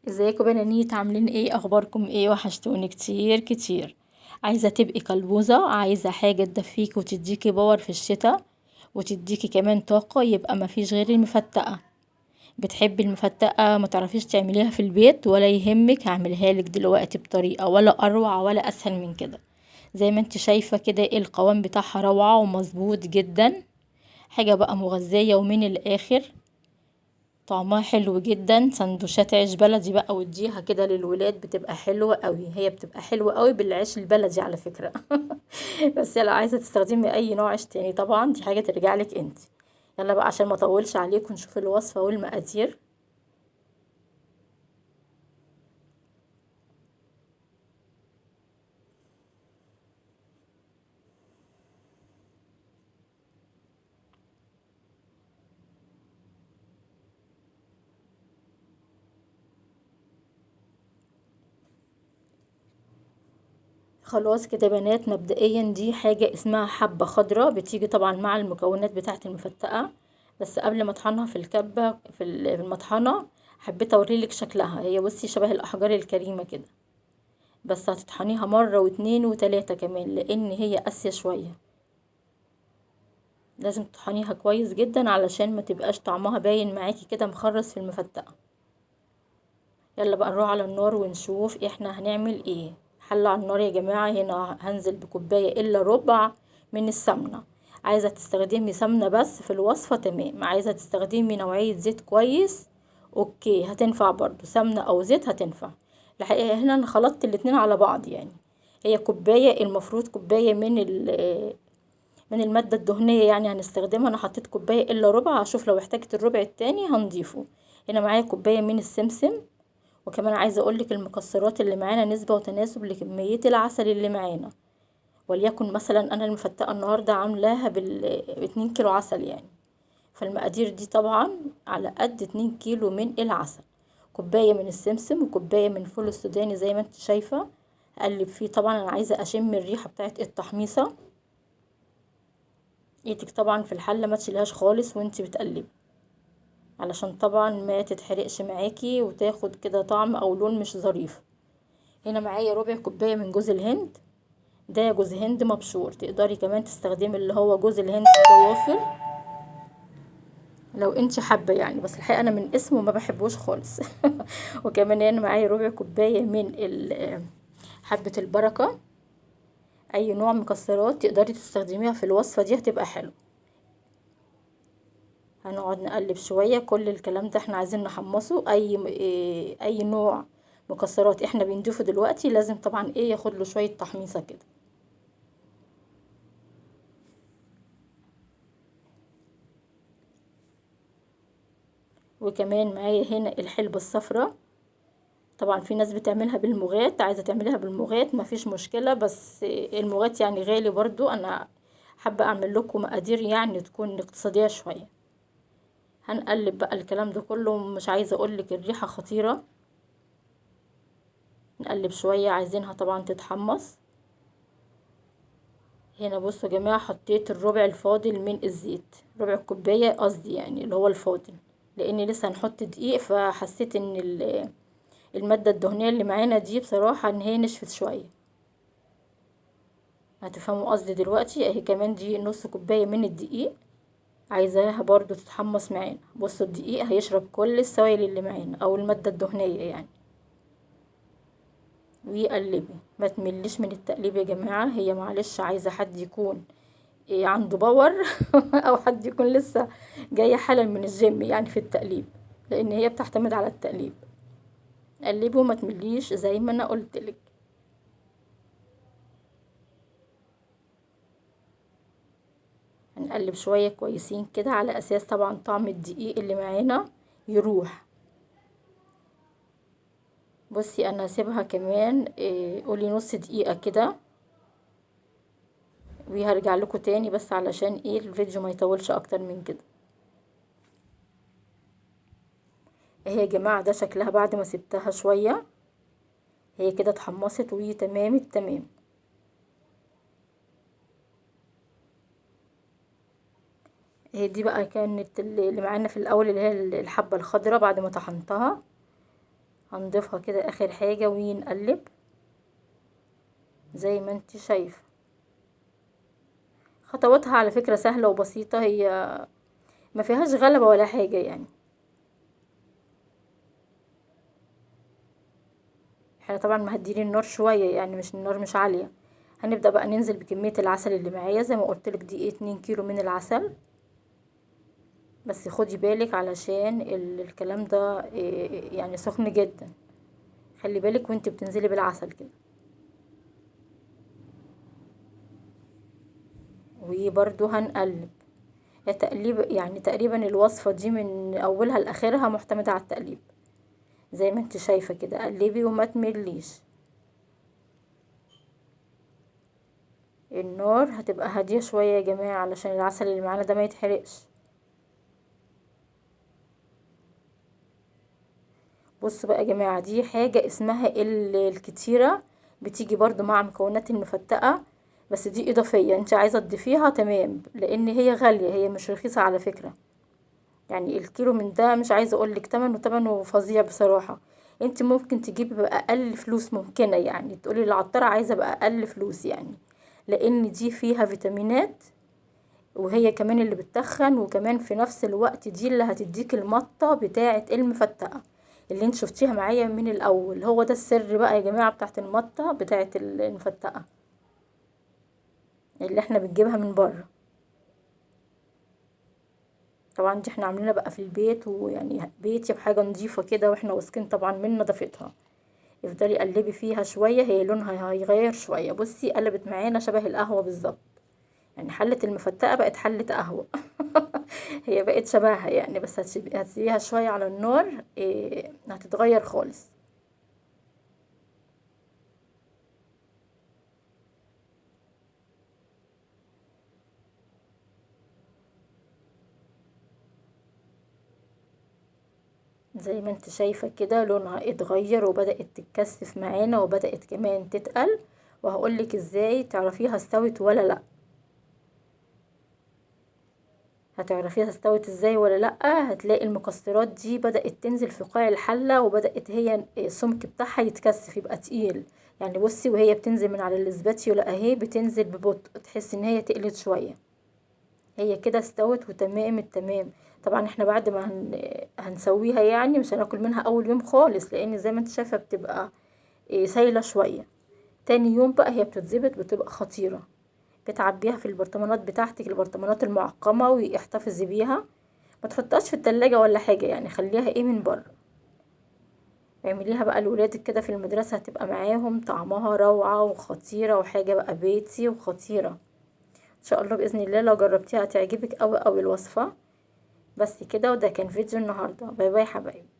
ازيكم بنانيت؟ عاملين ايه؟ اخباركم ايه؟ وحشتوني كتير كتير. عايزه تبقي كلبوزه، عايزه حاجة تدفيكي وتديكي power في الشتاء وتديكي كمان طاقة، يبقى مفيش غير المفتقه. بتحبي المفتقه؟ ما تعرفيش تعمليها في البيت؟ ولا يهمك، هعملها لك دلوقتي بطريقة ولا اروع ولا اسهل من كده. زي ما انت شايفه كده القوام بتاعها روعه ومظبوط جدا، حاجة بقى مغذيه ومن الاخر طعمها حلو جدا. سندوتشات عيش بلدي بقى واديها كده للولاد، بتبقى حلوة قوي. هي بتبقى حلوة قوي بالعيش البلدي على فكرة. بس لو عايزه تستخدمي اي نوع عيش تاني طبعا دي حاجة ترجع لك انت. يلا بقى عشان ما اطولش عليكم نشوف الوصفة والمقادير. خلاص كده بنات، مبدئيا دي حاجة اسمها حبة خضراء، بتيجي طبعا مع المكونات بتاعة المفتقة. بس قبل ما اطحنها في الكبة في المطحنة حبيت اوريلك شكلها. هي بصي شبه الاحجار الكريمة كده، بس هتطحنيها مرة واتنين وتلاتة كمان لان هي قاسية شوية. لازم تطحنيها كويس جدا علشان ما تبقاش طعمها باين معاكي كده مخرز في المفتقة. يلا بقى نروح على النار ونشوف احنا هنعمل ايه. حلة على النار يا جماعة. هنا هنزل بكوباية الا ربع من السمنة. عايزة تستخدمي سمنة بس في الوصفة تمام، عايزة تستخدمي نوعية زيت كويس okay هتنفع برضو، سمنة او زيت هتنفع. الحقيقة هنا انا خلطت الاتنين على بعض، يعني هي كوباية المفروض كوباية من المادة الدهنية يعني هنستخدمها. انا حطيت كوباية الا ربع، هشوف لو احتاجت الربع التاني هنضيفه. هنا معايا كوباية من السمسم، وكمان عايزة اقولك المكسرات اللي معانا نسبة وتناسب لكمية العسل اللي معانا. وليكن مثلا انا المفتقة النهاردة عاملاها باتنين كيلو عسل يعني، فالمقادير دي طبعا على قد 2 كيلو من العسل. كوباية من السمسم وكوباية من فول السوداني زي ما انت شايفة. هقلب فيه طبعا، انا عايزة اشم الريحة بتاعت التحميصة. ايدك طبعا في الحلة ما تشيلهاش خالص وانت بتقلبي، علشان طبعا ما تتحرقش معاكي وتاخد كده طعم او لون مش ظريف. هنا معايا ربع كوباية من جوز الهند، ده جوز هند مبشور، تقدري كمان تستخدمي اللي هو جوز الهند الضوافر لو انت حابة يعني، بس الحقيقة انا من اسمه ما بحبوش خالص. وكمان هنا معايا ربع كوباية من حبه البركة. اي نوع مكسرات تقدري تستخدميها في الوصفة دي هتبقى حلو. هنقعد نقلب شوية، كل الكلام ده احنا عايزين نحمصه. اي نوع مكسرات احنا بنضيفه دلوقتي لازم طبعا ياخد له شوية تحميصه كده. وكمان معايا هنا الحلبة الصفراء، طبعا في ناس بتعملها بالمغات، عايزه تعملها بالمغات مفيش مشكلة، بس المغات يعني غالي برضو، انا حابة اعمل لكم مقادير يعني تكون اقتصادية شوية. هنقلب بقى الكلام ده كله، مش عايزه اقولك الريحة خطيرة. نقلب شوية، عايزينها طبعا تتحمص. هنا بصوا يا جماعة حطيت الربع الفاضل من الزيت، ربع الكوباية قصدي يعني اللي هو الفاضل، لان لسه هنحط دقيق، فحسيت ان المادة الدهنية اللي معانا دي بصراحة ان هي نشفت شوية. هتفهموا قصدي دلوقتي. اهي كمان دي نص كوباية من الدقيق، عايزاها برضو تتحمص معانا. بصوا الدقيق هيشرب كل السوائل اللي معانا او المادة الدهنية يعني. ويقلبي، ما تمليش من التقليب يا جماعة، هي معلش عايزة حد يكون عنده power او حد يكون لسه جاي حالا من الجيم يعني في التقليب، لان هي بتعتمد على التقليب. قلبي وما تمليش زي ما انا قلتلك. هنقلب شوية كويسين كده على اساس طبعا طعم الدقيق اللي معانا يروح. بصي انا هسيبها كمان قولي نص دقيقة كده وهرجع لكم تاني، بس علشان الفيديو ما يطولش اكتر من كده. اهي يا جماعة ده شكلها بعد ما سبتها شوية، هي كده اتحمصت وهي تمام التمام. اهي دي بقى كانت اللي معانا في الاول اللي هي الحبة الخضراء بعد ما طحنتها. هنضيفها كده اخر حاجة ونقلب زي ما انت شايفة. خطواتها على فكرة سهلة وبسيطة، هي ما فيهاش غلبة ولا حاجة يعني. احنا طبعا مهديين النار شوية يعني، مش النار مش عالية. هنبدأ بقى ننزل بكمية العسل اللي معايا زي ما قلت لك، دي 2 كيلو من العسل. بس خدي بالك علشان الكلام ده يعني سخن جدا، خلي بالك وانت بتنزلي بالعسل كده. وبرده هنقلب تقليب، يعني تقريبا الوصفة دي من اولها لاخرها معتمدة على التقليب زي ما انت شايفة كده. قلبي وما تمليش، النار هتبقى هادية شوية يا جماعة علشان العسل اللي معانا ده ما يتحرقش. بصوا بقى يا جماعة، دي حاجة اسمها الكتيرة، بتيجي برضو مع مكونات المفتقة، بس دي اضافية انت عايزة تضيفيها تمام، لان هي غالية، هي مش رخيصة على فكرة. يعني الكيلو من ده مش عايزة اقولك تمنه، تمنه فظيع بصراحة. انت ممكن تجيبي بأقل فلوس ممكنة، يعني تقولي للعطارة عايزة بأقل فلوس يعني، لان دي فيها فيتامينات، وهي كمان اللي بتتخن، وكمان في نفس الوقت دي اللي هتديك المطة بتاعة المفتقة اللي انت شفتيها معايا من الاول. هو ده السر بقى يا جماعة بتاعة المطة بتاعة المفتقة اللي احنا بنجيبها من بره. طبعا دي احنا عاملينها بقى في البيت، ويعني بيتي بحاجة نظيفة كده، واحنا واثقين طبعا من نظافتها. افضلي قلبي فيها شوية، هي لونها هيغير شوية. بصي قلبت معانا شبه القهوة بالظبط، يعني حلة المفتقة بقت حلة قهوة هي بقت شبهها يعني، بس هتسيبيها شوية على النار، هتتغير خالص. زي ما انت شايفة كده لونها اتغير وبدأت تتكثف معانا، وبدأت كمان تتقل. وهقولك ازاي تعرفيها استوت ولا لا. هتعرفيها استوت ازاي ولا لا؟ هتلاقي المكسرات دي بدأت تنزل في قاع الحلة، وبدأت هي السمك بتاعها يتكثف يبقى تقيل. يعني بصي وهي بتنزل من على الاسباتيولا اهي بتنزل ببطء، تحس ان هي تقلت شوية. هي كده استوت وتمام التمام. طبعا احنا بعد ما هنسويها يعني مش هناكل منها اول يوم خالص، لان زي ما انت شايفة بتبقى سايلة شوية. تاني يوم بقى هي بتتظبط، بتبقى خطيرة. بتعبيها في البرطمانات بتاعتك، البرطمانات المعقمة، واحتفظي بيها، ما تحطهاش في التلاجة ولا حاجة، يعني خليها من بره. اعمليها بقى لولادك كده في المدرسة، هتبقى معاهم طعمها روعة وخطيرة، وحاجة بقى بيتي وخطيرة ان شاء الله بإذن الله. لو جربتيها هتعجبك قوي قوي الوصفة. بس كده، وده كان فيديو النهاردة. bye bye حبايبي.